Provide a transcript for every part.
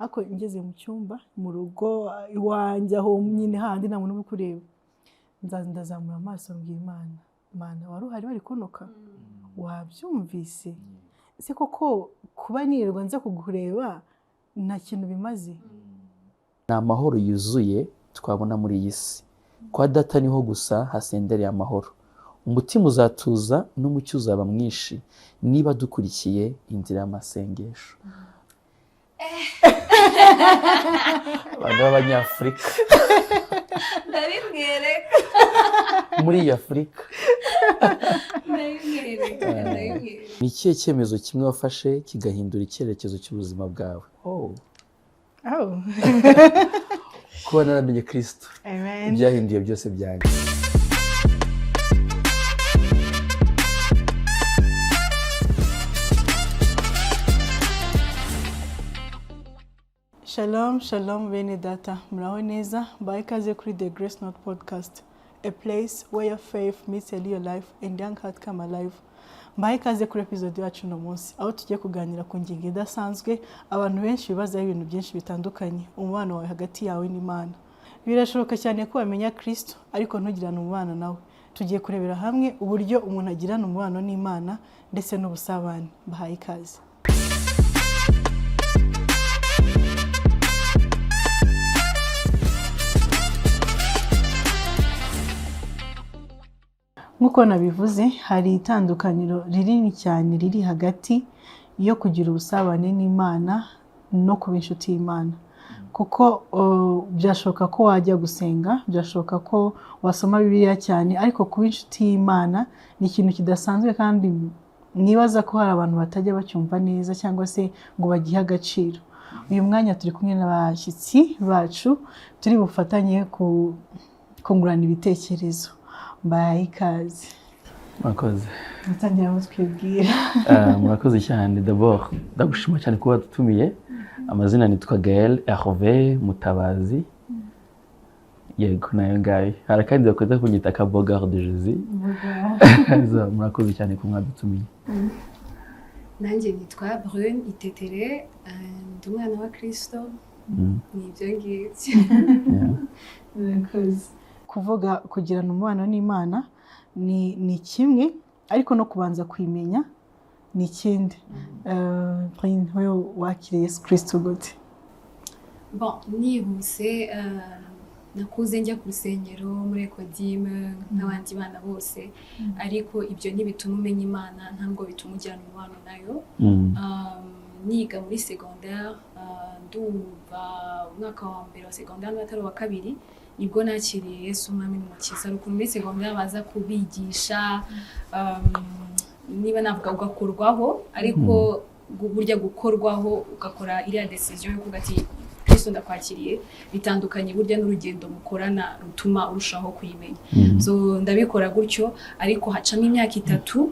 Ariko ngeze mu cyumba, mu rugo iwanjye, aho nyine handi nta muntu uri kureba, ndazamura amaso, mbwira Imana: "Mana, wari uhari bari kunuka, wabyumvise se koko? Kuba nirirwa nza kukureba nta kintu bimaze?" Ni amahoro yuzuye twabona muri iyi si. Kwa Data niho gusa hasendereye amahoro. Umutima uzatuza n'umucyo uzaba mwinshi niba dukurikiye inzira y'amasengesho. Abantu b'Abanyafurika Ndabimwereka. muri iyi Afurika. Ndabimwereka, ndabimwereka. Ni ikihe cyemezo kimwe wafashe kigahindura icyerekezo cy'ubuzima bwawe? Oh. Oh. Kuba naramenye Kirisito Amen. byahinduye byose byanjye. Shalom, shalom bene Data, muraho neza, mbaye ikaze kuri The Grace Note Podcast, a place where your faith meets a real life and young heart come alive. Mbaye ikaze kuri episode yacu uno munsi, aho tugiye kuganira ku ngingo idasanzwe abantu benshi bibazaho ibintu byinshi bitandukanye: umubano wawe hagati yawe n'Imana. Birashoboka cyane ko wamenya Kristo ariko ntugirane umubano nawe. Tugiye kurebera hamwe uburyo umuntu agirana umubano n'Imana ndetse n'ubusabane. Mbahaye ikaze. Nk'uko nabivuze, hari itandukaniro rinini cyane riri hagati yo kugira ubusabane n'Imana no kuba inshuti y'Imana, kuko byashoboka ko wajya gusenga, byashoboka ko wasoma Bibiliya cyane, ariko kuba inshuti y'Imana ni ikintu kidasanzwe, kandi nibaza ko hari abantu batajya bacyumva neza cyangwa se ngo bagihe agaciro. Uyu mwanya turi kumwe n'abashyitsi bacu, turi bufatanye ku kungurana ibitekerezo. Mbahaye ikaze. Murakoze. Mutangira mutwibwira. Murakoze cyane. D'abord ndagushima cyane kuba wadutumiye. Amazina nitwa Gael Hervé Mutabazi. Yego, nayo ngayo. Hari akandi bakunda kunyita ka Bogard de Jésus. So, murakoze cyane kuba mwadutumiye. Nanjye nitwa Brune Itetere, ndi umwana wa Kristo. Ni ibyo ngibyo. Murakoze. Kuvuga kugirana umubano n'Imana ni kimwe, ariko no kubanza kuyimenya ni ikindi. Brune, wowe wakiriye Yesu Kristo gute? Bon, nihuse, nakuze njya ku rusengero muri Ecodim nk'abandi bana bose, ariko ibyo ntibituma umenya Imana, ntabwo bituma ugirana umubano nayo. Niga muri secondaire, ndumva umwaka wa mbere wa secondaire n'atari uwa kabiri, nibwo nakiriye Yesu Umwami n'Umukiza. Hari ukuntu muri secondaire baza kubigisha, niba navuga ugakorwaho, ariko burya gukorwaho ugakora iriya decision yo kuvuga ati: "Kristo, ndakwakiriye", bitandukanye burya n'urugendo mukorana rutuma urushaho kuyimenya. So ndabikora gutyo, ariko hacamo imyaka 3.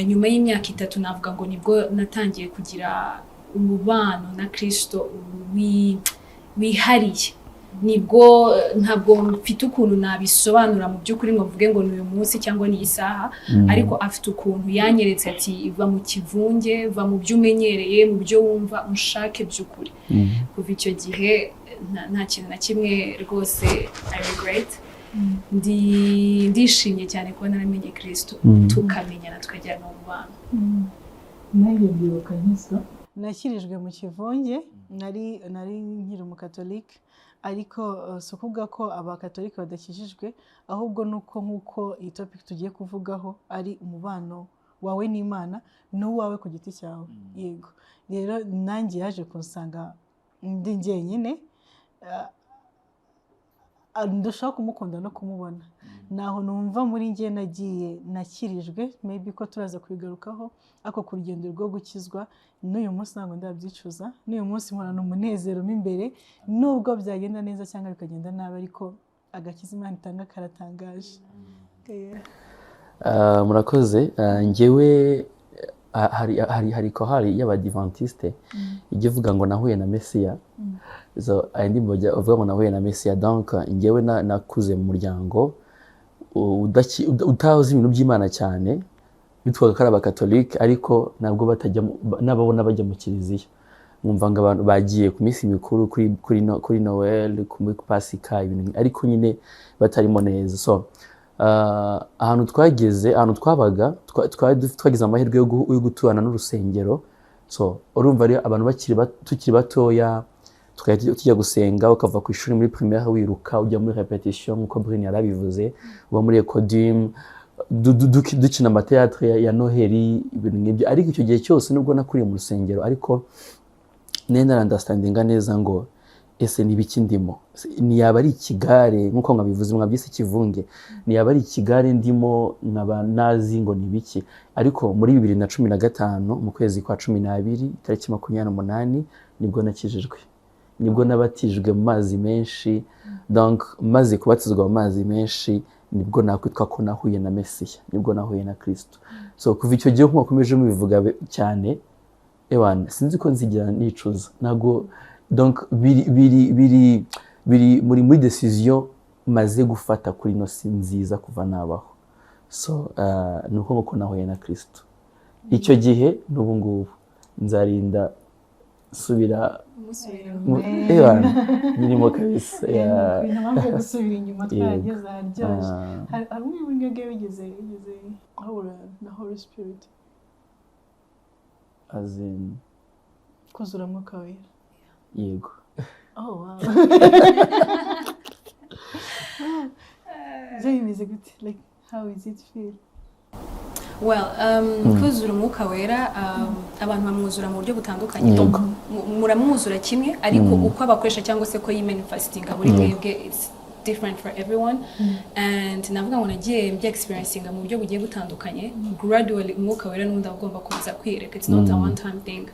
Nyuma y'imyaka 3 navuga ngo nibwo natangiye kugira umubano na Kristo wihariye. Nibwo, ntabwo mfite ukuntu nabisobanura mu by'ukuri ngo mvuge ngo ni uyu munsi cyangwa ni iyi saha, ariko afite ukuntu yanyeretse ati: "Va mu kivunge, va mu byo umenyereye, mu byo wumva, unshake by'ukuri." Kuva icyo gihe nta kintu na kimwe rwose I regret. Ndishimye cyane kuba naramenye Kristo, tukamenyana, tukagirana umubano. Nanjye ndibuka nkizwa, nakirijwe mu kivunge. Nari nkiri Umukatolike, ariko si ukuvuga ko Abakatolike badakijijwe, ahubwo ni uko nk'uko iyi topic tugiye kuvugaho ari umubano wawe n'Imana n'uwawe ku giti cyawe. Yego, rero nanjye yaje kunsanga ndi njyenyine, ndushaho kumukunda no kumubona. Naho numva muri njye nagiye nakirijwe, maybe ko turaza kubigarukaho, ariko ku rugendo rwo gukizwa n'uyu munsi ntabwo ndabyicuza. N'uyu munsi nkorana umunezero mo imbere, nubwo byagenda neza cyangwa bikagenda nabi, ariko agakiza Imana itanga karatangaje. Yeah. Murakoze. Njyewe hari korali y'Abadivantiste ijya ivuga ngo "Nahuye na Mesiya". So hari indirimbo bavuga ngo "Nahuye na Mesiya". Donc njyewe nakuze mu muryango utazi ibintu by'Imana cyane, bitwaga ko ari Abakatolike, ariko nabwo batajya n'ababona bajya mu kiliziya. Nkumva ngo abantu bagiye ku minsi mikuru, kuri, no, kuri Noel, kuri Pasika, ibintu ariko nyine batarimo neza. So ahantu twageze, ahantu twabaga, twagize amahirwe yo guturana n'urusengero. So urumva rero abantu tukiri batoya tukajya tujya gusenga, ukava ku ishuri muri primaire wiruka ujya muri répétition, nk'uko Brine yarabivuze, uba muri Ecodim, dukina amateatre ya Noheli, ibintu nk'ibyo. Ariko icyo gihe cyose, nubwo nakuriye mu rusengero, ariko nari nara-understandinga neza ngo ese ni ibiki ndimo? Ntiyaba ari ikigare, nk'uko mwabivuze, mwabyise ikivunge, ntiyaba ari ikigare ndimo nkaba nazi ngo ni ibiki? Ariko muri 2015, mu kwezi kwa 12, itariki 28, nibwo nakijijwe, nibwo nabatijwe mu mazi menshi. Donc maze kubatizwa mu mazi menshi, nibwo nakwitwa ko nahuye na Mesiya, nibwo nahuye na Kristo. So kuva icyo gihe, nk'uko wakomeje mubivuga cyane, ewana, sinzi ko nzigera nicuza, ntabwo. Donc biri muri décision maze gufata kuri ino si nziza kuva nabaho. So ni uko nguko nahuye na Kristo icyo gihe, n'ubu ngubu nzarinda nsubira Umusubira. Ewana, birimo kabisa. Yeah. Ibintu mpamvu yo gusubira inyuma, twarageze aharyoshye. Ah. Hari umwe muri mwebwe wigeze ahura na Holy Spirit? As in? Kuzura Mwuka Wera. Yego. Oh wow, byo bimeze gute? Like, how is it feel? Well, kuzura Umwuka Wera, abantu bamwuzura mu buryo butandukanye. Donc, muramwuzura kimwe, ariko uko abakoresha cyangwa se ko yimanifestinga muri mwebwe, it's different for everyone. And navuga ngo nagiye mbya experiencinga mu buryo bugiye butandukanye gradually. Umwuka Wera n'ubundi aba agomba kuza kwiyereka, it's not a one time thing.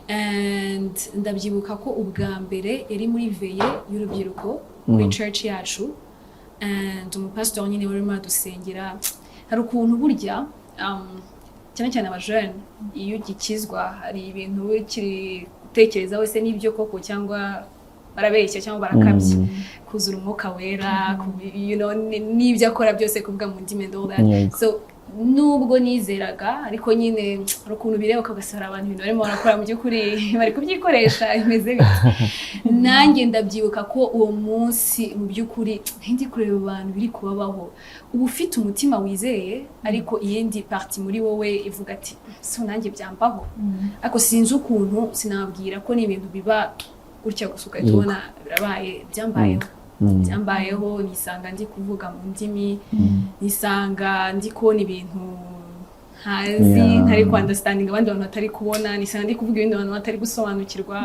And ndabyibuka ko ubwa mbere yari muri veillée y'urubyiruko kuri church yacu, and umupasitori nyine warimo aradusengera. Hari ukuntu burya cyane cyane abajene, iyo ugikizwa hari ibintu uba ukiri gutekereza wese n'ibyo koko, cyangwa barabeshya, cyangwa barakabya, kuzura Umwuka Wera, n'ibyo akora byose, kuvuga mu ndimi and all that. So nubwo nizeraga, ariko nyine hari ukuntu bireba ukagasara abantu ibintu barimo barakora, mu by'ukuri bari kubyikoresha, bimeze bite? Nanjye ndabyibuka ko uwo munsi mu by'ukuri ndi kureba abantu biri kubabaho, uba ufite umutima wizeye, ariko iyindi partie muri wowe ivuga ati: "So nanjye byambaho?" Ariko sinzi ukuntu sinabwira ko ni ibintu biba gutya gusa ugahita ubona birabaye. Byambayeho, byambayeho, nisanga ndi kuvuga mu ndimi, nisanga ndi kubona ibintu ntazi, ntari ku understanding, abandi bantu batari kubona, nisanga ndi kuvuga ibindi abantu batari gusobanukirwa.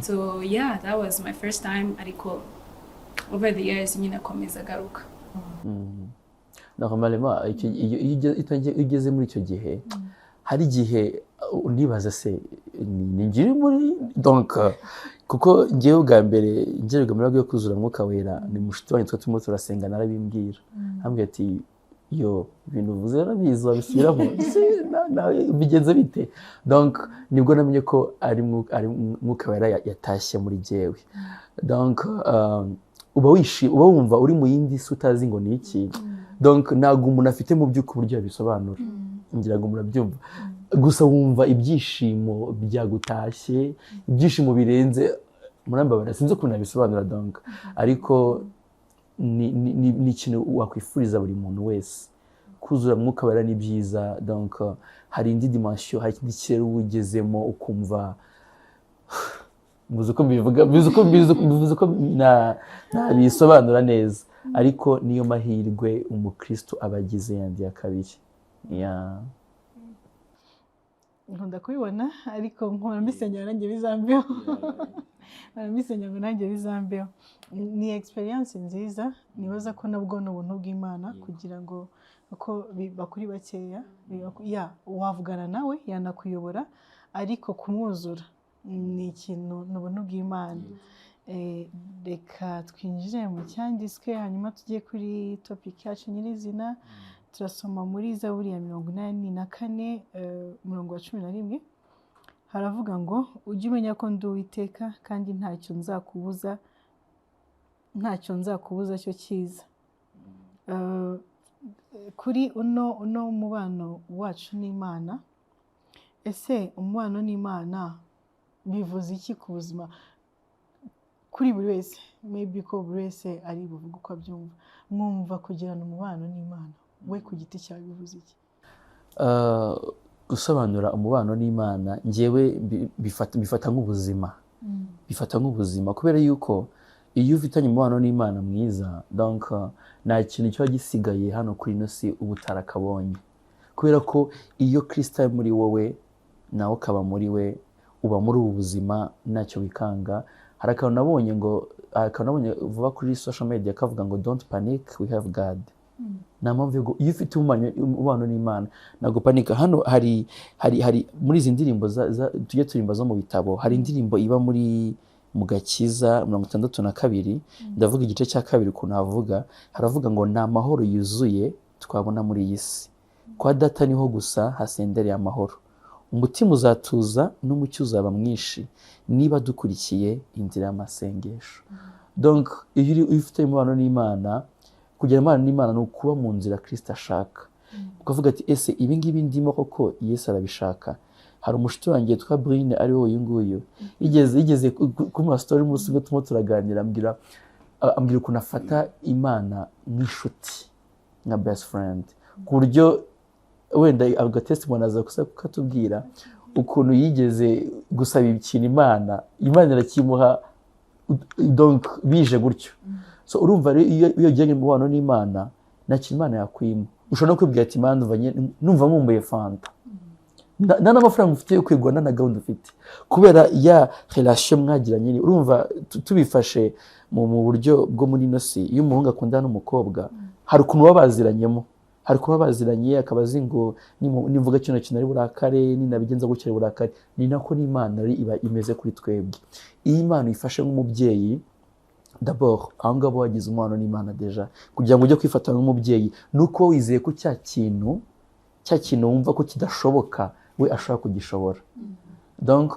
So yeah, that was my first time, ariko over the years nyine akomeza agaruka. Normalement iyo ugeze muri icyo gihe, hari igihe unibaza se ni ngiri muri, donc kuko ngewe ubwa mbere ngererwa muri yo kuzura Mwuka Wera, ni mushuti wanjye twari turimo turasenga, narabimbwira, ambwira ati: "Yo, ibintu uvuze narabizi, wabisubiramo Se, bigenze bite?" Donc nibwo namenye ko ari Mwuka Wera yatashye muri jyewe. Donc uba wishimye, uba wumva uri mu yindi si utazi ngo ni iki. Donc ntabwo umuntu afite mu by'ukuri uburyo yabisobanura, ngira ngo murabyumva. Gusa wumva ibyishimo byagutashye, ibyishimo birenze, murambabarira, sinzi ukuntu nabisobanura. Donc ariko ni ikintu wakwifuriza buri muntu wese, kuzura Mwuka Wera ni byiza. Donc hari indi dimension, hari ikindi kirere uba ugezemo, ukumva mbuze uko mbivuga, mbivuze uko nabisobanura neza, ariko niyo mahirwe umukristo aba agize yandi ya kabiri. Yeah. Nkunda kubibona, ariko nkora mbisengera nanjye bizambeho, nkora mbisengera ngo nanjye bizambeho. Ni experience nziza, nibaza ko nabwo ni ubuntu bw'Imana, kugira ngo uko biba kuri bakeya. Ya, wavugana nawe, yanakuyobora, ariko kumwuzura ni ikintu, ni ubuntu bw'Imana. Reka twinjire mu cyanditswe, hanyuma tujye kuri topic yacu nyirizina. Turasoma muri Zaburi ya 84, umurongo wa 11. Haravuga ngo: "Ujye umenya ko ndi Uwiteka, kandi ntacyo nzakubuza, ntacyo nzakubuza cyo cyiza." Kuri uno mubano wacu n'Imana, ese umubano n'Imana Bivuze iki ku buzima kuri buri wese? Maybe ko buri wese ari buvuge uko abyumva. Mwumva kugirana umubano n'Imana we ku giti cyawe bivuze iki? Gusobanura umubano n'Imana, njyewe bifata nk'ubuzima, kubera yuko iyo ufitanye umubano n'Imana mwiza, donc nta kintu kiba gisigaye hano kuri ino si uba utarakabonye, kubera ko iyo Kristo ari muri wowe, nawe ukaba muri we, uba muri ubu buzima ntacyo wikanga. Hari akantu nabonye vuba kuri social media kavuga ngo "Don't panic, we have God." Nta mpamvu yo iyo ufite umubano n'Imana ntabwo panika. Hano hari muri izi ndirimbo tujya turirimba zo mu bitabo, hari indirimbo iba muri mu Gakiza 62, ndavuga igice cya kabiri, ukuntu havuga, haravuga ngo ni amahoro yuzuye twabona muri iyi si, kwa Data niho gusa hasendereye amahoro, umutima uzatuza n'umucyo uzaba mwinshi niba dukurikiye inzira y'amasengesho. Donc iyo ufite umubano n'Imana, kugira umubano n'Imana ni ukuba mu nzira Kristo ashaka, ukavuga ati: "Ese ibi ngibi ndimo koko Yesu arabishaka?" Hari umushuti wanjye witwa Brine, ari we uyu nguyu, yigeze ku ma story umunsi umwe turimo turaganira, ambwira ukuntu afata Imana nk'inshuti, nka best friend, ku buryo wenda aga testimony aza gusa kukatubwira ukuntu yigeze gusaba ikintu Imana, Imana irakimuha, donc bije gutyo. So urumva rero, iyo ugiranye umubano n'Imana, nta kintu Imana yakwima. Ushobora no kwibwira ati: "Imana, numva nkumbuye Fanta," nta n'amafaranga ufite yo kwigura, nta na gahunda ufite, kubera ya relation mwagiranye. Urumva tubifashe mu buryo bwo muri ino si, iyo umuhungu akundana n'umukobwa, hari ukuntu baba baziranyemo, hari ukuntu baba baziranye, akaba azi ngo nimvuga kino kintu ari burakare, ninabigenza gutya ari burakare. Ni nako n'Imana rero iba imeze kuri twebwe. Iyo Imana uyifashe nk'umubyeyi, d'abord aho ngaho wagize umubano n'Imana déjà. Kugira ngo ujye kwifata nk'umubyeyi, ni uko wizeye ko cya kintu wumva ko kidashoboka, we ashobora kugishobora. Donc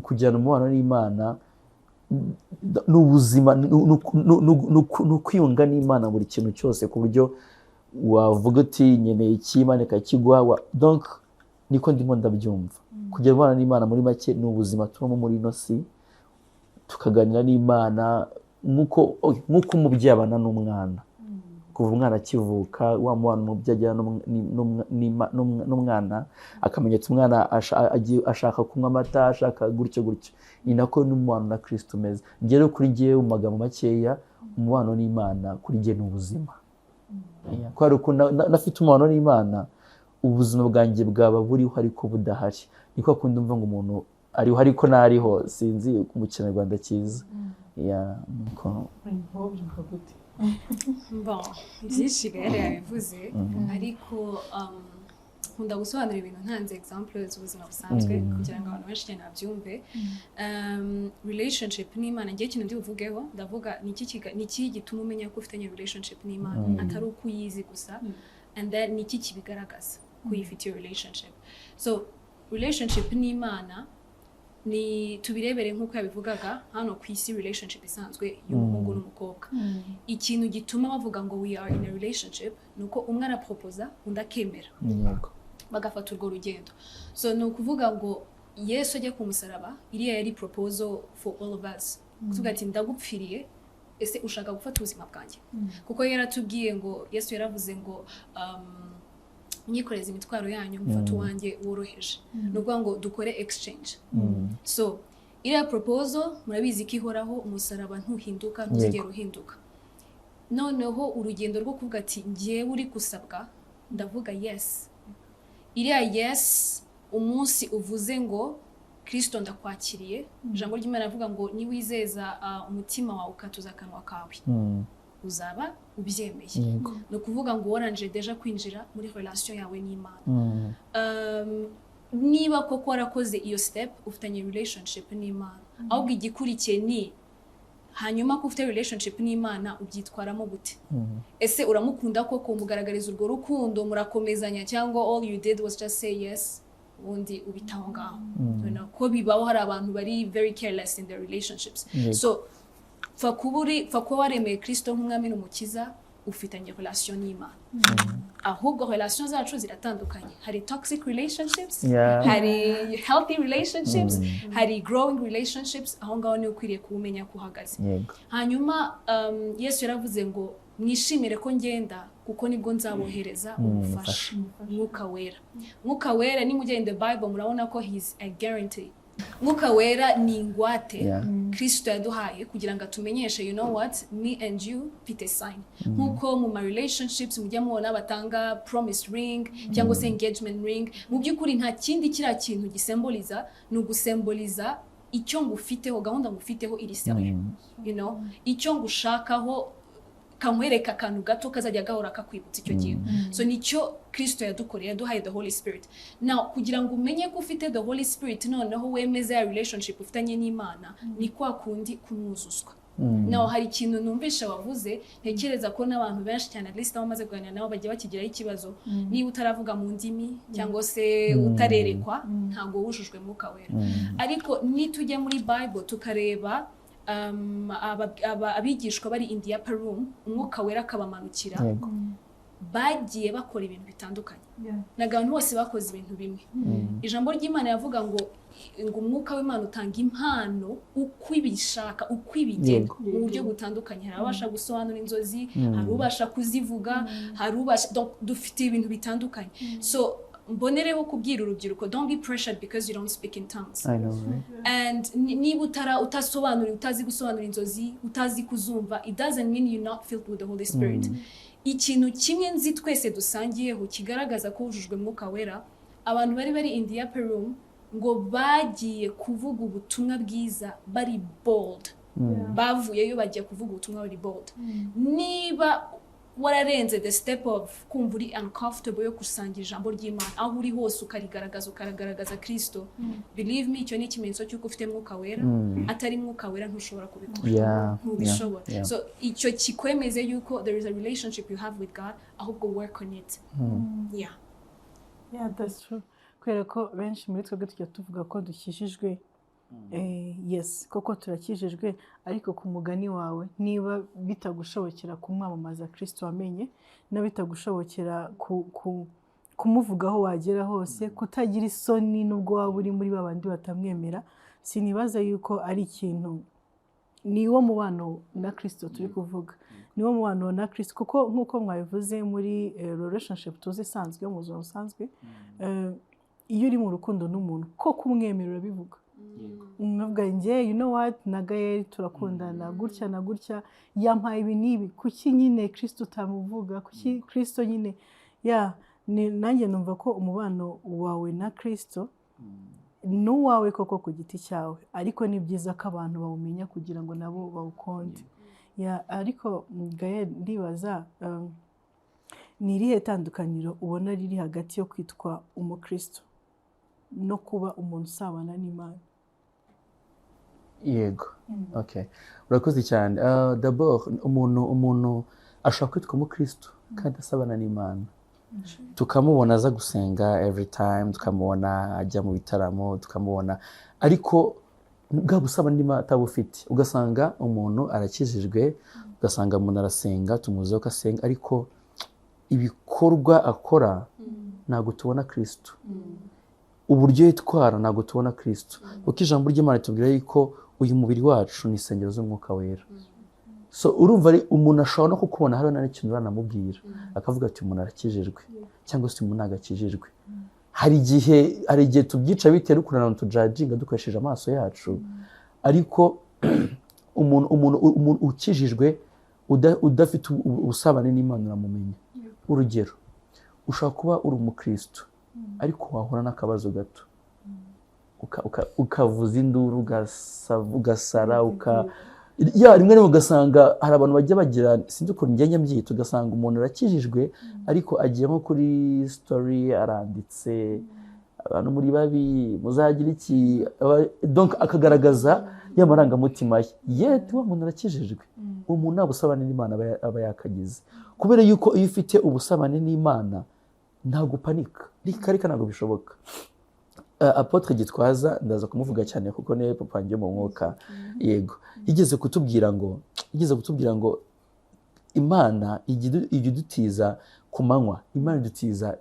kugirana umubano n'Imana ni ubuzima, ni ukwiyunga n'Imana buri kintu cyose, ku buryo wavuga uti: "Nkeneye iki," Imana ikakiguha. Donc niko ndimo ndabyumva. Kugira umubano n'Imana muri make ni ubuzima tubamo muri ino si, tukaganira n'Imana nk'uko umubyeyi abana n'umwana kuva umwana akivuka. Wa mubano umubyeyi agira n'umwana, akamenya ati umwana ashaka kunywa amata, ashaka gutyo gutyo, ni nako n'umubano na Kristo umeze. Njye rero, kuri njyewe, mu magambo makeya, umubano n'Imana kuri njye ni ubuzima. Yeah, kubera ukuntu nafite umubano n'Imana, ubuzima bwanjye bwaba buriho ariko budahari. Niko kundi umva ngo umuntu ariho ariko ntariho, sinzi mu Kinyarwanda cyiza. Yeah, nuko. Wowe ubyumva gute? Bon, byinshi Gael yabivuze, ariko nkunda gusobanura ibintu ntanze example z'ubuzima busanzwe kugira ngo abantu benshi cyane babyumve. Relationship n'Imana, ngiye ikintu ndi buvugeho, ndavuga ni iki gituma umenya ko ufitanye relationship n'Imana, atari uko uyizi gusa, and then ni iki kibigaragaza ko uyifitiye relationship. So relationship n'Imana ni, tubirebere nk'uko yabivugaga, hano ku isi relationship isanzwe y'umuhungu n'umukobwa. Ikintu gituma bavuga ngo "We are in a relationship" ni uko umwe arapropoza, undi akemera, bagafata urwo rugendo. So ni ukuvuga ngo Yesu ajya ku musaraba, iriya yari proposal for all of us, kuvuga ati: "Ndagupfiriye, ese ushaka gufata ubuzima bwanjye?" Kuko yaratubwiye ngo, Yesu yaravuze ngo "Mwikoreze imitwaro yanyu, mufate uwanjye woroheje." Ni ukuvuga ngo dukore exchange. So iriya proposal murabizi ko ihoraho, umusaraba ntuhinduka, ntuzigera uhinduka. Noneho urugendo rwo kuvuga ati: "Ngewe uri gusabwa, ndavuga yes." Iriya yes, umunsi uvuze ngo "Kirisito ndakwakiriye," ijambo ry'Imana rivuga ngo niwizeza umutima wawe, ukatuza akanwa kawe, uzaba ubyemeye. Ni ukuvuga ngo warangije déjà kwinjira muri relation yawe n'Imana. Niba koko warakoze iyo step, ufitanye relationship n'Imana. Ahubwo igikurikiye ni hanyuma ko ufite relationship n'Imana, ubyitwaramo gute? Ese uramukunda koko, umugaragariza urwo rukundo, murakomezanya, cyangwa all you did was just say yes, ubundi ubitaho ngaho? Ko bibaho, hari abantu bari very careless in their relationships. So pfa kuba waremeye Kristo nk'umwami n'umukiza. Ufitanye relation n'Imana, ahubwo relation zacu ziratandukanye. Hari toxic relationships, hari healthy relationships, hari growing relationships. Aho ngaho niho ukwiriye kuwumenya ko uhagaze. Hanyuma Yesu yaravuze ngo mwishimire ko ngenda, kuko nibwo nzabohereza umufasha, Mwuka Wera. Mwuka Wera, nimujya in the Bible murabona ko he's a guarantee. Mwuka Wera ni ingwate Kristo yaduhaye kugira ngo atumenyeshe, you know what, me and you mfite sign. Nk'uko mu ma relationships mujya mubona batanga promise ring cyangwa se engagement ring, mu by'ukuri nta kindi kiriya kintu gisemboliza, ni ugusemboliza icyo ngufiteho, gahunda ngufiteho iri sérieux, icyo ngushakaho, kankwereka akantu gato kazajya gahora kakwibutsa icyo kintu. So nicyo Kristo yadukoreye, yaduhaye the Holy Spirit. Now, kugira ngo umenye ko ufite the Holy Spirit, noneho wemeze ya relationship ufitanye n'Imana, ni kwa kundi kumwuzuzwa. Now, hari ikintu numvisha wavuze, ntekereza ko n'abantu benshi cyane, at least abo maze kuganira nabo, bagiye bakigiraho ikibazo: niba utaravuga mu ndimi cyangwa se utarerekwa, ntabwo wujujwe Mwuka Wera. Ariko nitujya muri Bible tukareba abigishwa bari in the upper room, Umwuka Wera akabamanukira, bagiye bakora ibintu bitandukanye. Ntabwo abantu bose bakoze ibintu bimwe. Ijambo ry'Imana yavuga ngo Umwuka w'Imana utanga impano uko ibishaka, uko ibigena, mu buryo butandukanye. Hari ababasha gusobanura inzozi, hari ubasha kuzivuga, hari ubasha, donc dufite ibintu bitandukanye. So mbonereho kubwira urubyiruko, don't be pressured because you don't speak in tongues. I know, right? And niba utara utasobanura, utazi gusobanura inzozi, utazi kuzumva, it doesn't mean you're not filled with the Holy Spirit. Ikintu kimwe nzi twese dusangiyeho kigaragaza ko wujujwe Mwuka Wera, abantu bari in the upper room ngo bagiye kuvuga ubutumwa bwiza bari bold. Bavuyeyo bagiye kuvuga ubutumwa bari bold. Niba wararenze the step of kumva uri uncomfortable yo gusangira ijambo ry'Imana aho uri hose, ukarigaragaza, ukagaragaza Kristo, believe me, icyo ni ikimenyetso cy'uko ufite Mwuka Wera. Atari Mwuka Wera ntushobora kubikora, ntubishobora. So icyo kikwemeze yuko there is a relationship you have with God, ahubwo work on it, yeah. Yeah, that's true. Kubera ko benshi muri twebwe tujya tuvuga ko dukijijwe. Yes, koko turakijijwe, ariko ku mugani wawe, niba bitagushobokera kumwamamaza Kristo wamenye, niba bitagushobokera kumuvugaho wagera hose, kutagira isoni nubwo waba uri muri ba bandi batamwemera, sinibaza yuko ari ikintu. Ni wo mubano na Kristo turi kuvuga, ni wo mubano na Kristo, kuko nk'uko mwabivuze, muri relationship tuzi isanzwe yo mu buzima busanzwe, iyo uri mu rukundo n'umuntu, ko kumwemera urabivuga, unavuga njye, you know what, na Gael turakundana gutya na gutya, yampaye ibi n'ibi. Kuki nyine Kristo utamuvuga? Kuki Kristo nyine ya nanjye numva ko umubano wawe na Kristo ni uwawe koko ku giti cyawe, ariko ni byiza ko abantu bawumenya kugira ngo nabo bawukunde. Yeah, ariko Gael, ndibaza ni irihe tandukaniro ubona riri hagati yo kwitwa umukristo no kuba umuntu usabana n'Imana? Yego, okay, urakoze cyane. D'abord umuntu ashobora kwitwa umukristo kandi asabana n'Imana, tukamubona aza gusenga every time, tukamubona ajya mu bitaramo, tukamubona, ariko bwa busabane n'Imana atabufite. Ugasanga umuntu arakijijwe, ugasanga umuntu arasenga, tumuziho ko asenga, ariko ibikorwa akora ntabwo tubona Kristo, uburyo yitwara ntabwo tubona Kristo, kuko ijambo ry'Imana ritubwira yuko uyu mubiri wacu ni insengero z'Umwuka Wera. So urumva ari umuntu ashobora no kukubona hariho n'ikintu uranamubwira, akavuga ati umuntu arakijijwe cyangwa se umuntu ntabwo akijijwe. Hari igihe tubyica bitewe n'ukuntu abantu tujudginga dukoresheje amaso yacu, ariko umuntu ukijijwe udafite ubusabane n'Imana uramumenya. Urugero, ushobora kuba uri umukristo ariko wahura n'akabazo gato ukavuza induru, ugasara, ya rimwe rimwe ugasanga hari abantu bajya bagira, sinzi ukuntu ngenda mbyita, ugasanga umuntu arakijijwe ariko agiye nko kuri story aranditse "Abantu muri babi, muzagira iki?" Donc akagaragaza ya marangamutima ye, yet wa muntu arakijijwe. Uwo muntu nta busabane n'Imana aba yakagize, kubera yuko iyo ufite ubusabane n'Imana ntabwo upanika, reka reka, ntabwo bishoboka. Apôtre Gitwaza, ndaza kumuvuga cyane kuko niwe papa wanjye wo mu mwuka, yego, yigeze kutubwira ngo Imana ijya idutiza ku manywa, Imana idutiza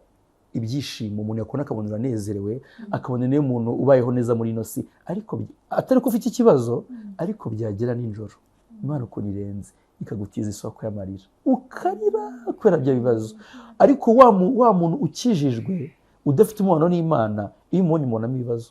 ibyishimo, umuntu yakubona akabona uranezerewe, akabona niyo muntu ubayeho neza muri ino si, ariko atari ko ufite ikibazo. Ariko byagera nijoro, Imana ukuntu irenze, ikagutiza isoko y'amarira, ukarira kubera bya bibazo. Ariko wa muntu ukijijwe udafite umubano n'Imana, iyo umubonye umubonamo ibibazo.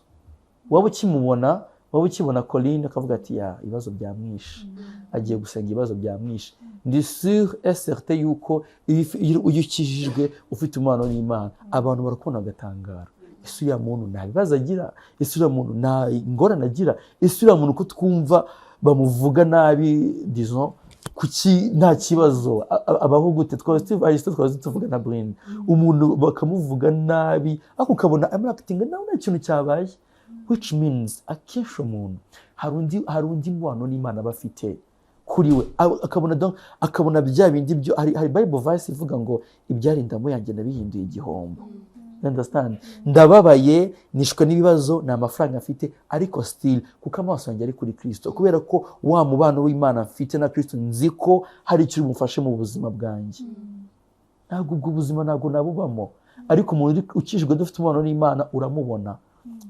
Waba ukimubona, waba ukibona Coline, akavuga ati: "Ya, ibibazo byamwishe, agiye gusenga, ibibazo byamwishe." Ndi sûr et certain yuko iyo ukijijwe, ufite umubano n'Imana, abantu barakubona bagatangara: "Ese uriya muntu nta bibazo agira? Ese uriya muntu nta ingorane agira? Ese uriya muntu ko twumva bamuvuga nabi, disons, kuki nta kibazo? Abaho gute?" Twaba tuvuga na Brine, umuntu bakamuvuga nabi ariko ukabona arimo actinga nawe nta kintu cyabaye, which means akenshi umuntu hari undi mubano n'Imana aba afite kuri we. Akabona, donc, akabona bya bindi byo hari Bible verse ivuga ngo ibyari indamu yanjye nabihinduye igihombo. You understand? Ndababaye, nishwe n'ibibazo, nta mafaranga mfite, ariko still kuko amaso yanjye ari kuri Kristo, kubera ko wa mubano w'Imana mfite na Kristo, nzi ko hari icyo uri bumufashe mu buzima bwanjye, ntabwo ubwo buzima ntabwo nabubamo. Ariko umuntu ukijijwe, dufite umubano n'Imana, uramubona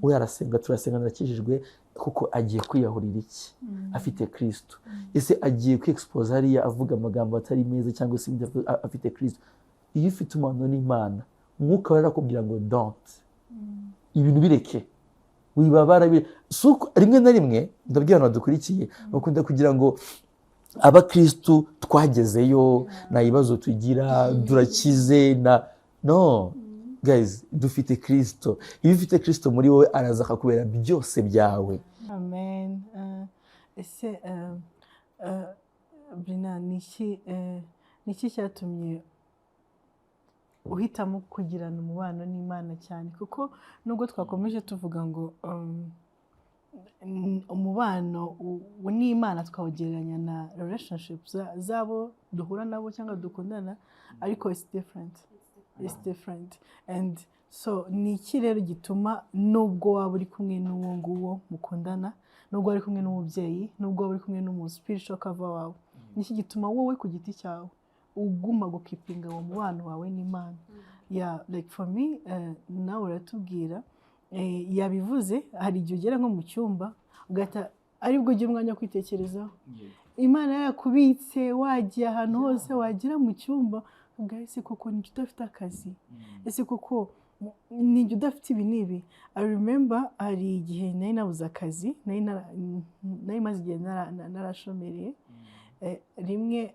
we arasenga, turasenga, arakijijwe kuko agiye kwiyahurira iki afite Kristo? Ese agiye kwi-expose hariya avuga amagambo atari meza cyangwa se ibindi afite Kristo? Iyo ufite umubano n'Imana, Umwuka Wera arakubwira ngo don't, ibintu bireke, wibabara. Si uko rimwe na rimwe ndabwira abantu badukurikiye, bakunda kugira ngo abakristu twagezeyo, nta bibazo tugira, turakize. Na no guys, dufite Kristo. Iyo ufite Kristo muri wowe, araza akakubera byose byawe. Amen. Ese Brina, ni iki cyatumye uhitamo kugirana umubano n'Imana cyane? Kuko nubwo twakomeje tuvuga ngo umubano n'Imana twawugereranya na relationship z'abo duhura nabo cyangwa dukundana, ariko it's different, it's different. And so ni iki rero gituma, nubwo waba uri kumwe n'uwo nguwo mukundana, nubwo wari kumwe n'umubyeyi, nubwo waba uri kumwe n'umu spiritual cover wawe, ni iki gituma wowe ku giti cyawe uguma gukeepinga uwo mubano wawe n'Imana? Yeah, like for me, nawe uratubwira, yabivuze, hari igihe ugera nko mu cyumba ugahita aribwo ugira umwanya wo kwitekerezaho. Imana yarakubitse, wagiye ahantu hose, wagera mu cyumba ubwo: "Ese koko nijye udafite akazi? Ese koko nijye udafite ibi n'ibi?" I remember hari igihe nari nabuze akazi, nari maze igihe narashomereye. Rimwe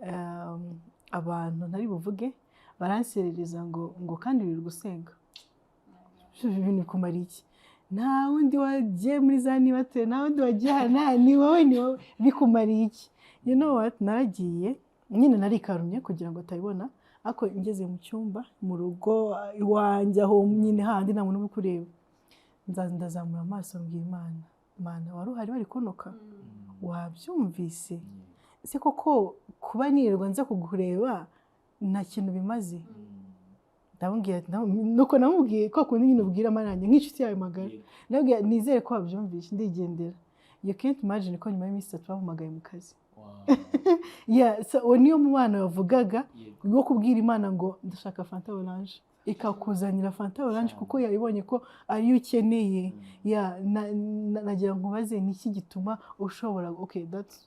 abantu ntari buvuge baranserereza ngo kandi wirirwa usenga, ibi bintu bikumara iki? Nta wundi wagiye muri za nibatire, nta wundi wagiye aha, ni wowe, ni wowe, bikumariye iki? You know what, naragiye nyine narikarumye kugira ngo atabibona, ariko ngeze mu cyumba mu rugo iwanjye, aho nyine handi nta muntu uba ukureba, ndazamura amaso mbwira Imana: "Imana, wari uhari bari kunuka, wabyumvise? Ese koko kuba nirirwa nza kukureba nta kintu bimaze?" Ndamubwira, nuko namubwiye ko kundi nyine ubwira amaranye nk'inshuti yawe magara, ndamubwira: "Nizere ko wabyumvise." Ndigendera. You can't imagine ko nyuma y'iminsi 3 bampamagaye mu kazi. Yeah, so uwo niyo mubano yavugaga wo kubwira Imana ngo ndashaka Fanta orange, ikakuzanira Fanta orange kuko yabibonye ko ariyo ukeneye. Yeah, nagira ngo nkubaze, ni iki gituma ushobora, okay,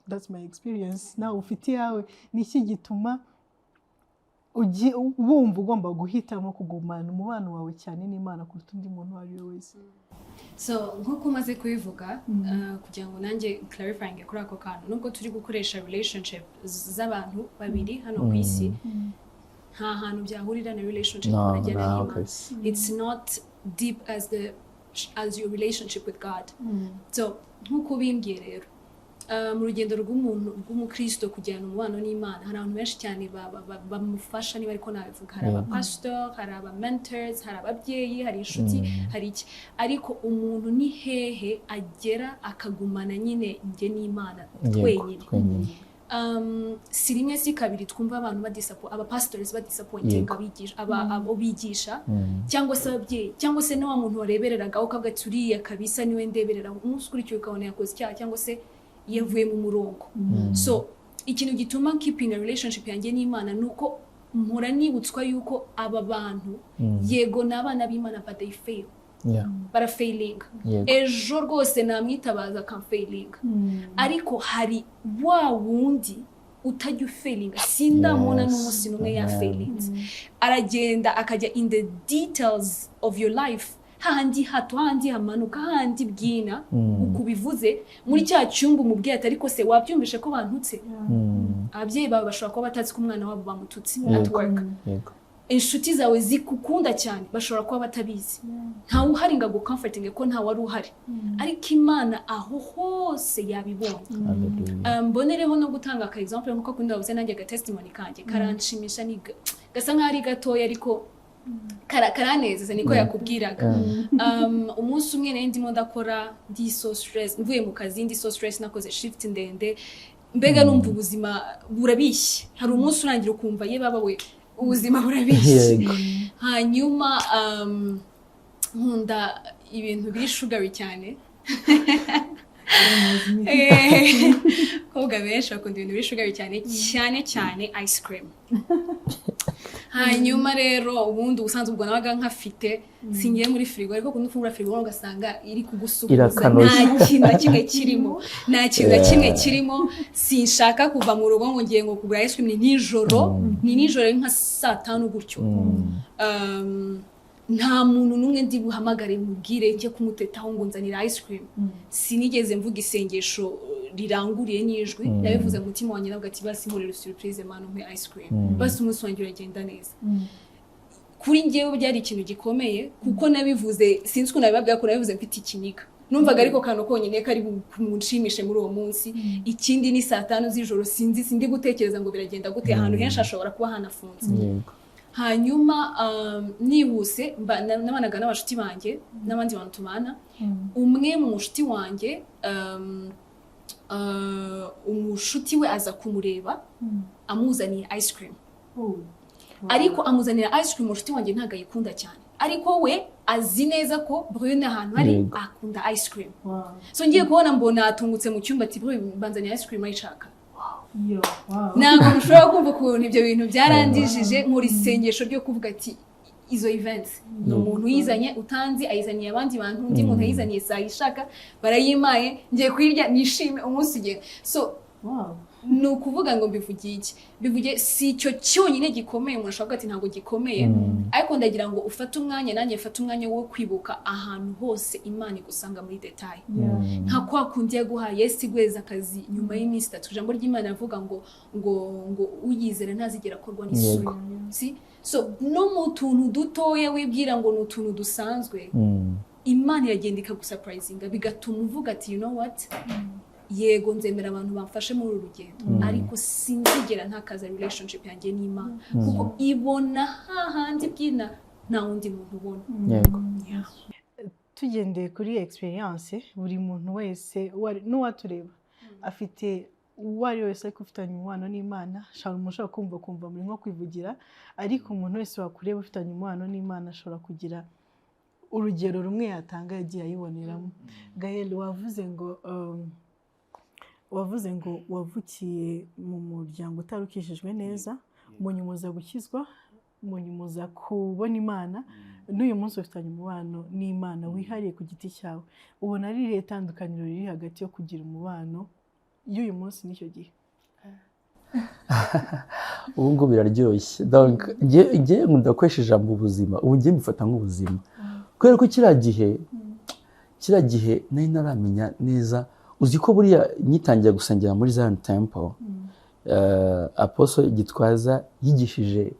that's my experience, nawe ufite iyawe, ni iki gituma wumva ugomba guhitamo kugumana umubano wawe cyane n'Imana kuruta undi muntu uwo ari we wese? So nk'uko umaze kubivuga, kugira ngo nanjye clarifying kuri ako kantu, nubwo turi gukoresha relationship z'abantu babiri hano ku isi, nta hantu byahurira na relationship No, umuntu agirana no, n'Imana. Kabisa. It's not deep as your relationship with God. So nk'uko ubimbwiye rero, mu rugendo rw'umuntu rw'umukristo kugirana umubano n'Imana, hari abantu benshi cyane bamufasha, niba ariko nabivuga. Hari abapasitori, hari aba mentors, hari ababyeyi, hari inshuti, hari iki, ariko umuntu ni hehe agera akagumana nyine njye n'Imana twenyine? Twenyine. Si rimwe si kabiri twumva abantu abapastors badisappointinga abigisha, abo bigisha, cyangwa se ababyeyi, cyangwa se na wa muntu warebereraga ukavuga ati: "Uriya kabisa niwe ndeberera." Umunsi ukurikiye ukabona yakoze icyaha cyangwa se yavuye mu murongo. So Ikintu gituma keeping a relationship yanjye n'Imana ni uko mpora nibutswa yuko aba bantu, yego, ni abana b'Imana, but they fail. Barafailinga. Ejo rwose namwitabaza akamfailinga, ariko hari wa wundi utajya ufailinga. Sindamubona n'umunsi n'umwe yafailinze. Aragenda akajya in the details of your life, hahandi hato, hahandi hamanuka, hahandi bwina uko ubivuze muri cya cyumba umubwiye ati: "Ariko se wabyumvishe ko bantutse?" Ababyeyi bawe bashobora kuba batazi ko umwana wabo bamututse at work. Inshuti zawe zikukunda cyane bashobora kuba batabizi. Ntawe uhari ngo agucomfortinge ko ntawe wari uhari, ariko Imana aho hose yabibonye. Hallelujah. Mbonereho no gutanga aka example nkuko kundi wavuze, nanjye aga testimony kanjye karanshimisha, ni gasa nkaho ari gatoya ariko karanezeza, niko yakubwiraga. Umunsi umwe nari ndimo ndakora, ndi so stress, mvuye mu kazi ndi so stress, nakoze shift ndende, mbega numva ubuzima burabishye. Hari umunsi urangira ukumva ye baba we, ubuzima burabishye. Hanyuma nkunda ibintu biri sugary cyane. Abakobwa benshi bakunda ibintu biri sugary cyane cyane cyane ice cream. Hanyuma rero ubundi ubusanzwe ubwo nabaga nkafite, singiye muri firigo, ariko kundi ufungura firigo ugasanga iri kugusukuza. Irakanuye. Nta kintu na kimwe kirimo, nta kintu na kimwe kirimo. Sinshaka kuva mu rugo ngo ngiye ngo kugura ice cream, ni nijoro, ni nijoro nka saa 5 gutyo. Nta muntu n'umwe ndi buhamagare mubwire njye kumutetaho ngo nzanira ice cream. Sinigeze mvuga isengesho riranguriye n'ijwi, nabivuze mu mutima wanjye, navuga ati: "Basi nkorera surprise Mana, umpe ice cream, basi umunsi wanjye uragenda neza." Kuri njyewe byari ikintu gikomeye kuko nabivuze, sinzi ukuntu nabibabwira ko nabivuze mfite ikiniga. Numvaga ariko kantu konyine kari bunshimishe muri uwo munsi. Ikindi ni saa 5 z'ijoro, sinzi, sindi gutekereza ngo biragenda gute, ahantu henshi hashobora kuba hanafunze. Hanyuma nihuse nabanaga n'abashuti banjye n'abandi bantu tubana. Umwe mu nshuti wanjye, umushuti we aza kumureba amuzaniye ice cream, ariko amuzanira ice cream umushuti wanjye ntabwo ayikunda cyane, ariko we azi neza ko Brune ahantu ari akunda ice cream. So ngiye kubona mbona atungutse mu cyumba ati: "Brune, banzaniye ice cream, ayishaka." Ntabwo mushobora kumva ukuntu ibyo bintu byarandijije. Nkora isengesho ryo kuvuga ati: "Izo events ni umuntu uyizanye utanzi, ayizaniye abandi bantu, undi muntu ayizaniye sayishaka, barayimaye, ngiye kuyirya nishime, umunsi ugenda." So ni ukuvuga ngo mbivugiye iki? Mbivugiye, si icyo cyonyine gikomeye, umuntu ashobora kuvuga ati ntabwo gikomeye, ariko ndagira ngo ufate umwanya, nanjye mfate umwanya wo kwibuka ahantu hose Imana igusanga muri détail, nka kwa kundi yaguhaye Yesu iguheza akazi nyuma y'iminsi 3. Ijambo ry'Imana rivuga ngo uyizera ntazigera akorwa n'isoni. Si so no mu tuntu dutoya wibwira ngo ni utuntu dusanzwe, Imana iragenda ikagusurprisinga, bigatuma uvuga ati: "You know what, yego, nzemera abantu bamfashe muri uru rugendo, ariko sinzigera ntakaza relationship yanjye n'Imana, kuko ibona hahandi bwina nta wundi muntu ubona." Tugendeye kuri experience, buri muntu wese n'uwatureba afite, uwo ari we wese ariko ufitanye umubano n'Imana, ashobora, umuntu ushobora kumva muri nko kwivugira, ariko umuntu wese wakureba ufitanye umubano n'Imana ashobora kugira urugero rumwe yatanga yagiye ayiboneramo. Gael, wavuze ngo wavukiye mu muryango utarukishijwe neza, mu nyuma uza gukizwa, mu nyuma uza kubona Imana, n'uyu munsi ufitanye umubano n'Imana wihariye ku giti cyawe. Ubona ari irihe tandukaniro riri hagati yo kugira umubano y'uyu munsi n'icyo gihe? Ubu ngubu biraryoshye. Donc njye nkunda gukoresha ijambo ubuzima. Ubu njye mbifata nk'ubuzima kubera ko kiriya gihe nari naramenya neza. Uzi ko buriya nyitangira gusengera muri Zion Temple, Apostle Gitwaza yigishije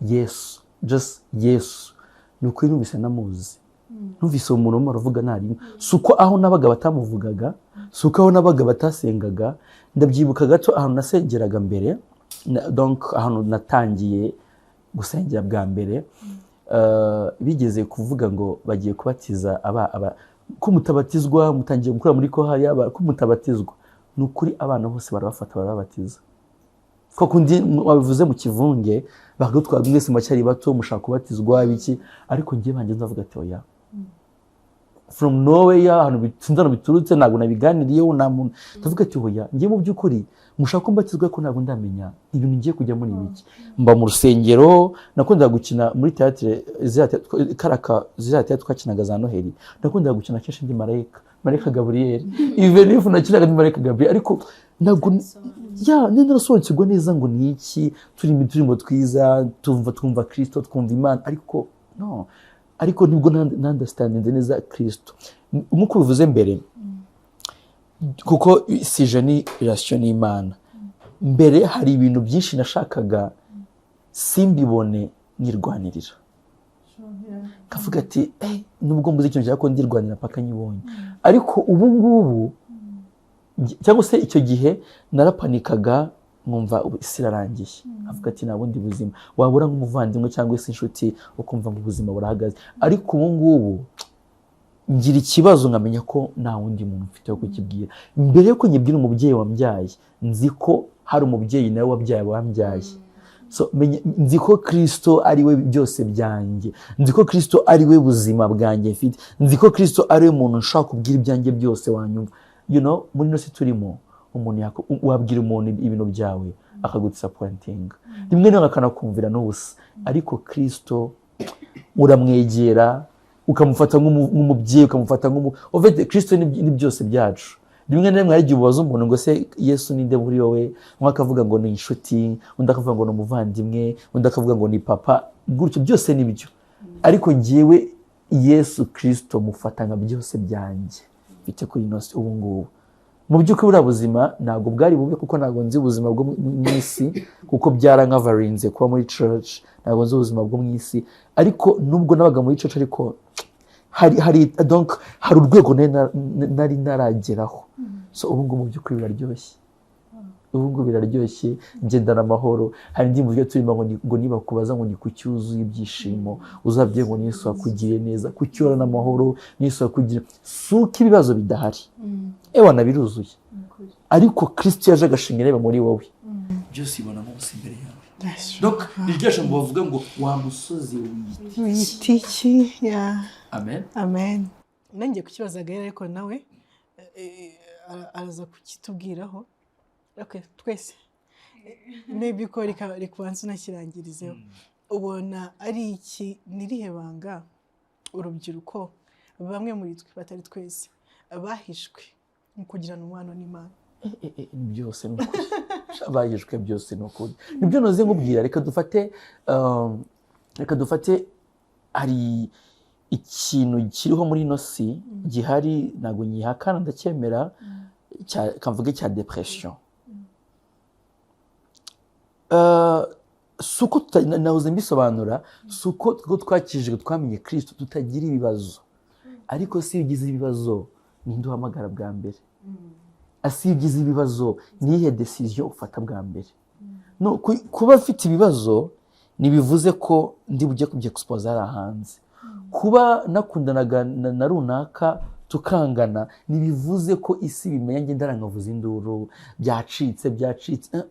Yesu, just Yesu. Ni ukuri numvise namuzi, numvise uwo muntu urimo aravuga ntarimo. Si uko aho nabaga batamuvugaga, si uko aho nabaga batasengaga. Ndabyibuka gato ahantu nasengeraga mbere, donc ahantu natangiye gusengera bwa mbere, bigeze kuvuga ngo bagiye kubatiza aba ko mutabatizwa, mutangiye gukora muri kohari ko mutabatizwa. Ni ukuri abana bose barabafata barababatiza, ko kundi wabivuze mu kivunge, bakagutwara mwese muracyari bato, mushaka kubatizwa biki. Ariko njye banjye ndavuga ati: "Oya." From nowhere, ahantu sinzi ahantu biturutse, ntabwo nabiganiriyeho nta muntu. Ndavuga ati: "Hoya, njye mu by'ukuri mushaka ko mbatizwa ko ntabwo ndamenya ibintu ngiye kujyamo ni ibiki." Mba mu rusengero, nakundaga gukina muri théâtre, ziriya karaka, ziriya théâtre twakinaga za Noheli. Nakundaga gukina kenshi ndi marayika Gaburiyeli. Even if nakinaga ndi marayika Gaburiyeli, ariko ntabwo ya nari narasobanukirwa neza ngo ni iki. Turi mu turimo twiza, twumva Kristo, twumva Imana, ariko no ariko nibwo nandastandinze neza Kristo nk'uko bivuze mbere, kuko sujet ni relation n'Imana. Mbere hari ibintu byinshi nashakaga simbibone, nyirwanirira, kavuga ati: "Nubwo mbuze ikintu cyangwa ko ndirwanira paka nyibonye." Ariko ubu ngubu cyangwa se icyo gihe narapanikaga, nkumva ubu isi irarangiye, avuga ati: "Nta bundi buzima." Wabura nk'umuvandimwe cyangwa se inshuti, ukumva ngo ubuzima burahagaze. Ariko ubu ngubu ngira ikibazo nkamenya ko nta wundi muntu mfite wo kukibwira. Mbere yuko nyibwira umubyeyi wambyaye, nzi ko hari umubyeyi nawe wabyaye wambyaye. So, nzi ko Kristo ari we byose byanjye, nzi ko Kristo ari we buzima bwanjye mfite, nzi ko Kristo ari we muntu nshobora kubwira ibyanjye byose wanyumva. Muri ino si turimo, umuntu wabwira umuntu ibintu byawe akagudisappointinga, rimwe na rimwe akanakumvira n'ubusa. Ariko Kristo uramwegera ukamufata nk'umubyeyi, ukamufata nk'umu en fait, Kristo ni byose byacu. Rimwe na rimwe hari igihe ubaza umuntu ngo: "Se Yesu ninde muri wowe?" Umwe akavuga ngo ni inshuti, undi akavuga ngo ni umuvandimwe, undi akavuga ngo ni papa, gutyo. Byose ni byo, ariko njyewe Yesu Kristo mufata nka byose byanjye mfite kuri ino si ubu ngubu. Mu by'ukuri buriya buzima ntabwo bwari bubi, kuko ntabwo nzi ubuzima bwo mu isi, kuko byarankavarinze kuba muri church. Ntabwo nzi ubuzima bwo mu isi, ariko nubwo nabaga muri church, ariko hari donc hari urwego nari narageraho. So ubu ngubu mu by'ukuri biraryoshye, ubu ngubu biraryoshye, ngendana amahoro. Hari indi mvugo turimo ngo nibakubaza ngo ni kuki wuzuye ibyishimo, uzabwire ngo ni Yesu wakugiriye neza. Kuki uhorana amahoro? Ni Yesu wakugiriye. Si uko ibibazo bidahari, ewana biruzuye, ariko Kristo yaje agashinga intebe muri wowe, byose ubibonamo ubusa imbere yawe. Donc ni rya jambo bavuga ngo: "Wa musozi wiyita Wita iki ya? Amen. Amen. Nanjye kukibaza Gael, ariko nawe araza kukitubwiraho. Okay, twese maybe ko reka ubanze unakirangirizeho. Ubona ari iki, ni irihe banga urubyiruko, bamwe muri twe, batari twese, bahishwe mu kugirana umubano n'Imana? Ni byose, ni ukuri bahishwe byose, ni ukuri nibyo noze nkubwira. Reka dufate hari ikintu kiriho muri ino si gihari, ntabwo nyihakana, ndacyemera, kamvuge cya depression. Si uko nahoze mbisobanura, si uko two twakijijwe, twamenye Kirisito, tutagira ibibazo. Ariko si iyo ugize ibibazo, ninde uhamagara bwa mbere? Ese iyo ugize ibibazo, ni iyihe décision ufata bwa mbere? No, kuba mfite ibibazo ntibivuze ko ndi bujye kubyexposa hariya hanze. Kuba nakundanaga na runaka tukangana ntibivuze ko isi bimenya, ngenda nkavuza induru, byacitse, byacitse.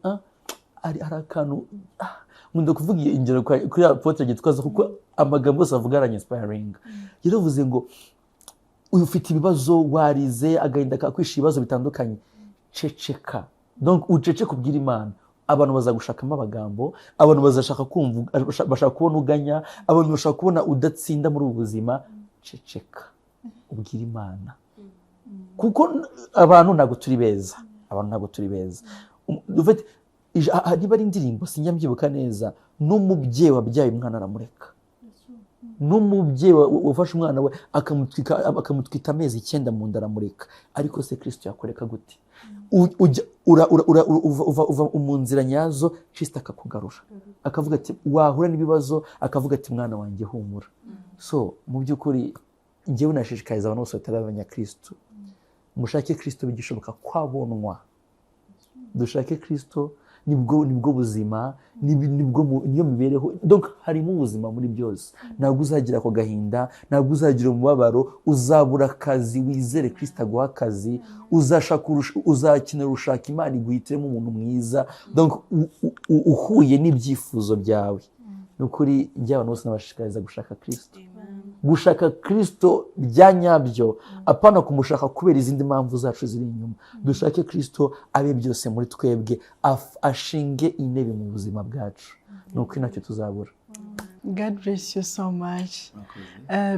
Hari akantu, nkunda kuvuga iyi ingero kuri Apôtre Gitwaza, kuko amagambo yose avuga aranyinspiringa. Yaravuze ngo uyu ufite ibibazo, warize, agahinda kakwisha, ibibazo bitandukanye, ceceka. Donc uceceke, ubwira Imana. Abantu bazagushakamo amagambo, abantu bazashaka kumva, bashaka kubona uganya, abantu bashaka kubona udatsinda muri ubu buzima. Ceceka, ubwira Imana, kuko abantu ntabwo turi beza, abantu ntabwo turi beza. En fait, niba ari indirimbo, sinjya mbyibuka neza, n'umubyeyi wabyaye umwana aramureka, n'umubyeyi wafashe umwana we akamutwika amezi 9 mu nda aramureka. Ariko se Kristo yakureka gute? Ujya uva mu nzira nyazo, Kristo akakugarura, akavuga ati, wahura n'ibibazo, akavuga ati: "Mwana wanjye, humura." So mu by'ukuri njyewe nashishikariza abantu bose bataramenya Kristo: mushake Kristo bigishoboka kwabonwa, dushake Kristo, nibwo buzima, niyo mibereho. Donc harimo ubuzima muri byose. Ntabwo uzagira ako gahinda, ntabwo uzagira umubabaro. Uzabura akazi, wizere Kristo aguha akazi. Uzakenera ushaka, Imana iguhitiremo umuntu mwiza, donc uhuye n'ibyifuzo byawe. Ni ukuri njye abantu bose nabashishikariza gushaka Kristo. Gushaka Kristo bya nyabyo, apana kumushaka kubera izindi mpamvu zacu ziri inyuma. Dushake Kristo abe byose muri twebwe, ashinge intebe mu buzima bwacu, ni uko ntacyo tuzabura. God bless you so much.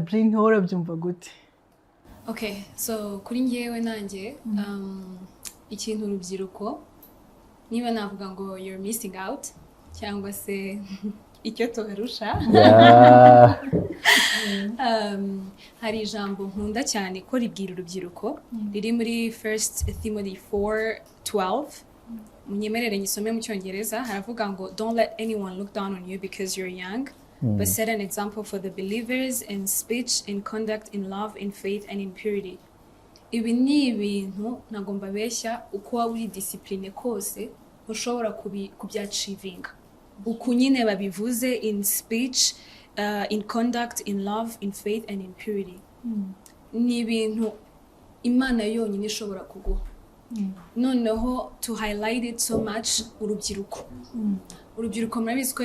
Brin, wowe urabyumva gute? Okay, so kuri njyewe nanjye, ikintu urubyiruko, niba navuga ngo you're missing out cyangwa se icyo tubarusha, hari ijambo nkunda cyane ko ribwira urubyiruko riri muri First Timothy 4:12. Munyemerere nyisome mu Cyongereza. Haravuga ngo: "Don't let anyone look down on you because you're young, but set an example for the believers in speech, in conduct, in love, in faith and in purity." Ibi ni ibintu ntabwo mbabeshya, uko waba uri discipline kose ushobora kubyachievinga uku nyine babivuze: in speech, in conduct, in love, in faith and in purity. Ni ibintu Imana yonyine ishobora kuguha. Noneho to highlight it so much, urubyiruko murabizi ko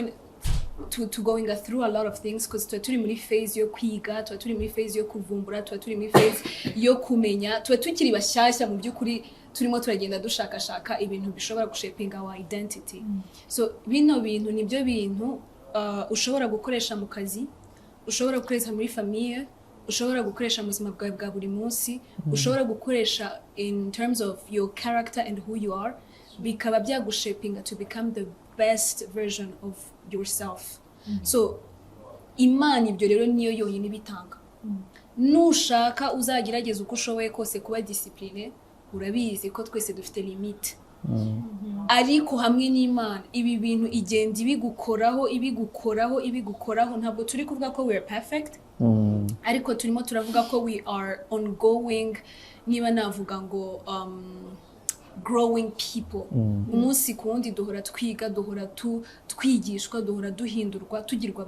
to going through a lot of things, because tuba turi muri phase yo kwiga, tuba turi muri phase yo kuvumbura, tuba turi muri phase yo kumenya, tuba tukiri bashyashya mu by'ukuri, turimo turagenda dushakashaka ibintu bishobora gushapinga our identity. So bino bintu nibyo bintu ushobora gukoresha mu kazi, ushobora gukoresha muri famille, ushobora gukoresha mu buzima bwawe bwa buri munsi, ushobora gukoresha in terms of your character and who you are, bikaba byagushapinga to become the best version of yourself. So Imana ibyo rero niyo yonyine ibitanga. Nushaka uzagerageza uko ushoboye kose kuba discipline, urabizi ko twese dufite limite, ariko hamwe n'Imana ibi bintu igenda ibigukoraho, ibigukoraho, ibigukoraho. Ntabwo turi kuvuga ko we are perfect, ariko turimo turavuga ko we are ongoing, niba navuga ngo growing people. Umunsi ku wundi duhora twiga, duhora twigishwa, duhora duhindurwa, tugirwa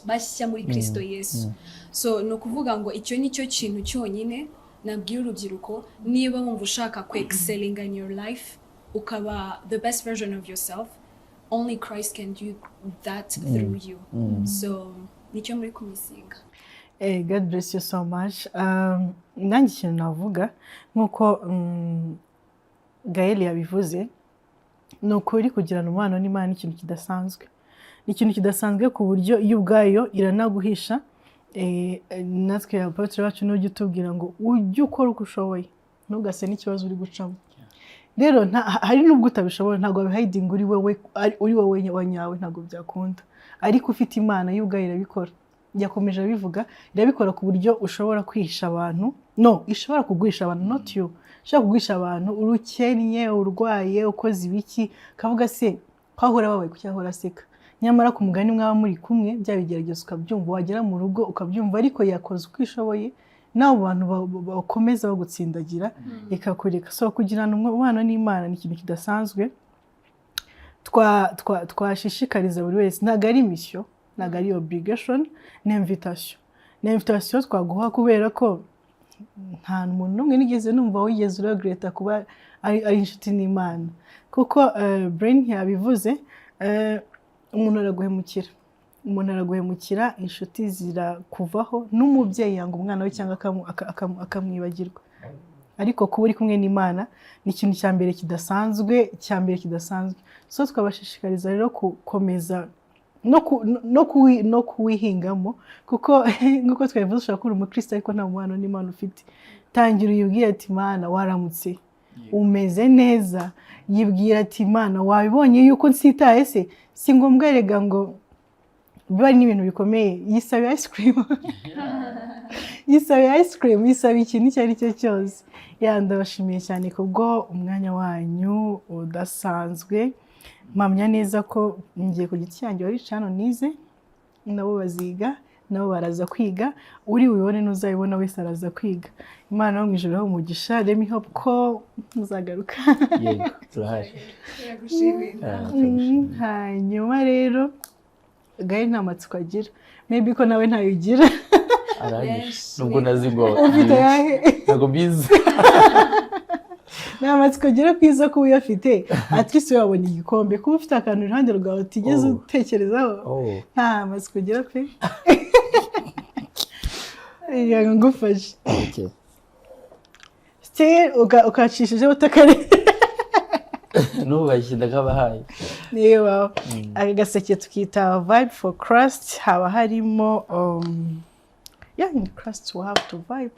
bashya muri Kristo Yesu. So ni ukuvuga ngo icyo ni cyo kintu cyonyine nabwira urubyiruko: niba wumva ushaka ku excelling in your life, ukaba the best version of yourself, only Christ can do that through you. So nicyo muri kumissinga. God bless you so much. Nanjye ikintu navuga, nk'uko Gael yabivuze, ni ukuri kugirana umubano n'Imana ni ikintu kidasanzwe. Ni ikintu kidasanzwe ku buryo iyo ubwayo iranaguhisha. Natwe apôtre bacu n'ujya utubwira ngo ujye ukora uko ushoboye, ntugase n'ikibazo uri gucamo. Rero hari n'ubwo utabishobora, ntabwo wabihidinga uri wowe, uri wowe wa nyawe, ntabwo byakunda. Ariko ufite Imana, yo ubwayo irabikora. Yakomeje abivuga, irabikora ku buryo ushobora kwihisha abantu, no ishobora kuguhisha abantu, not you, ishobora kuguhisha abantu urukennye, urwaye, ukoze ibiki, ukavuga: "Se ko ahora ababaye, kuki ahora aseka?" Nyamara ku mugani mwaba muri kumwe, bya bigeragezo ukabyumva, wagera mu rugo ukabyumva, ariko yakoze uko ishoboye n'abo bantu bakomeza bagutsindagira, ikakureka. So kugirana umubano n'Imana ni ikintu kidasanzwe twashishikariza buri wese. Ntabwo ari mission, ntabwo ari obligation, ni invitation, ni invitation twaguha, kubera ko nta muntu n'umwe nigeze numva wigeze uregretta kuba ari inshuti n'Imana. Kuko Brain yabivuze, umuntu araguhemukira, umuntu araguhemukira, inshuti zirakuvaho, n'umubyeyi yanga umwana we cyangwa akamwibagirwa. Ariko kuba uri kumwe n'Imana ni ikintu cya mbere kidasanzwe, cya mbere kidasanzwe. So twabashishikariza rero gukomeza no kuwihingamo, kuko nk'uko twabivuze, ushobora kuba uri umukristo ariko nta mubano n'Imana ufite. Tangira uyibwire ati: "Imana, waramutse, umeze neza?" Yibwira ati: "Imana, wabibonye yuko nsitaye?" Se si ngombwa erega ngo biba ari n'ibintu bikomeye. Yisabe ice cream, yisabe ice cream, yisabe ikintu icyo ari cyo cyose. Ya, ndabashimiye cyane kubwo umwanya wanyu udasanzwe. Mpamya neza ko ngiye ku giti cyanjye wari hano nize, nabo baziga, nabo baraza kwiga. Uri bubibone n'uzabibona wese araza kwiga. Imana yo mu ijuru ibahe umugisha. Let me hope ko muzagaruka. Yego, turahari. Turagushimiye. Ah, turagushimiye. Hanyuma rero Gael nta matsiko agira, maybe ko nawe ntayo ugira. Arangije nubwo nazi ngo Ufite ayahe? Ntabwo mbizi. Nta matsiko ugera ku isoko uyafite, at least wabonye igikombe, kuba ufite akantu iruhande rwawe utigeze Oh. utekerezaho. Oh. Nta matsiko ugira pe. Yego, ngufashe. Okay. Still ukacishije utakari. Nubashye, ndakabahaye. Niba aka gaseke tukita Vibe for Christ, haba harimo yeah, in Christ we have to vibe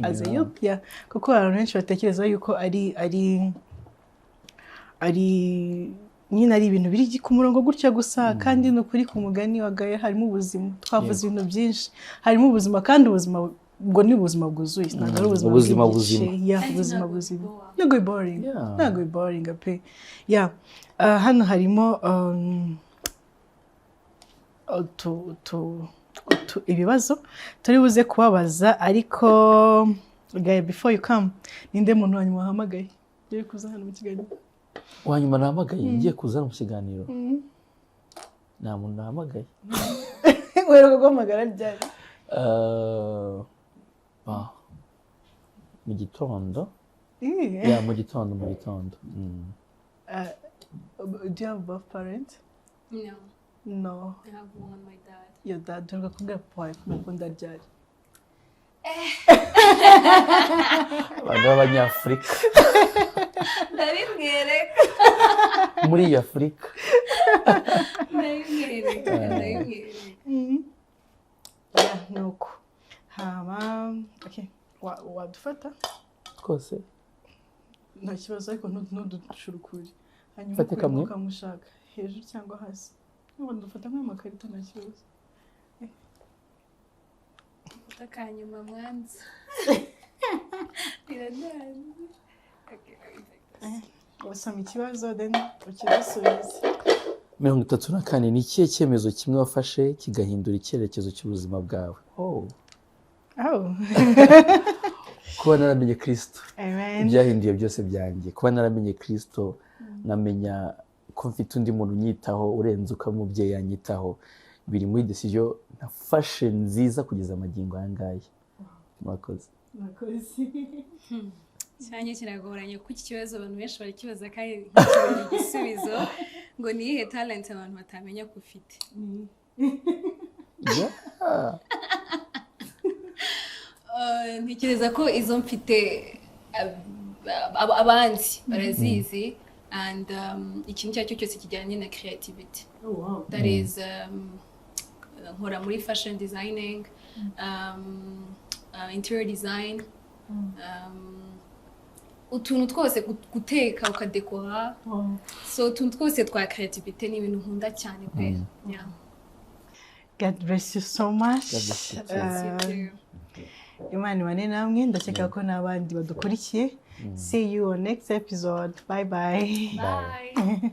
as a youth, yeah, kuko abantu benshi batekereza yuko ari nyine ari ibintu biri ku murongo gutya gusa, kandi ni ukuri, ku mugani wa Gael, harimo ubuzima. Twavuze ibintu byinshi, harimo ubuzima, kandi ubuzima ubwo ni ubuzima bwuzuye, ntabwo ari ubuzima Ubuzima bw'igice. buzima. Yeah, Kandi ubuzima ntabwo buzima. biboa. Ntabwo boring. Ntabwo boring pe. Yeah. Hano harimo ibibazo turi buze kubabaza, ariko Gael, before you come, ninde muntu wa nyuma wahamagaye ugiye kuza hano mu kiganiro? Wanyuma nahamagaye ngiye kuza mu kiganiro? Nta muntu nahamagaye. Uheruka guhamagara ryari? Ah, mu gitondo. Eh. Yeah, mu gitondo. Do you have both parents? No. No. I have one, my dad. Your dad. Uheruka kubwira papa wawe ko umukunda ryari? Abantu b'Abanyafurika. Ndabimwereka. Muri iyi Afurika. Ndabimwereka, ndabimwereka. Yeah, nuko hama, okay, wadufata. Twose. Nta kibazo, ariko ntuducurukure. Hanyuma Fate ukuremo kamwe. ukamushaka hejuru cyangwa hasi. Nubwo dufata nk'amakarita, nta kibazo. Fata akanyuma mwanza. Biradanze. Okay, let me take this. Wasoma ikibazo, then ukibasubize. 34: ni ikihe cyemezo kimwe wafashe kigahindura icyerekezo cy'ubuzima bwawe? Oh. Oh. Kuba naramenye Kirisito. Amen. Byahinduye byose byanjye. Kuba naramenye Kirisito, nkamenya ko mfite undi muntu unyitaho urenze uko umubyeyi yanyitaho, biri muri decision nafashe nziza kugeza amagingo aya ngaya. Murakoze. Murakoze. Cyanjye kiragoranye, kuko iki kibazo abantu benshi barakibaza kandi ntikibone igisubizo, ngo ni iyihe talent abantu batamenya ko ufite? Yeah. Ntekereza ko izo mfite abandi barazizi, and ikintu icyo ari cyo cyose kijyanye na creativity. Oh, wow. That is, nkora muri fashion designing, interior design, utuntu twose, guteka, ukadekora. So utuntu twose twa creativity ni ibintu nkunda cyane pe, yeah. God bless you so much. God bless you too. Imana ibane namwe. Ndakeka ko n'abandi badukurikiye. See you on next episode. Bye bye. Bye.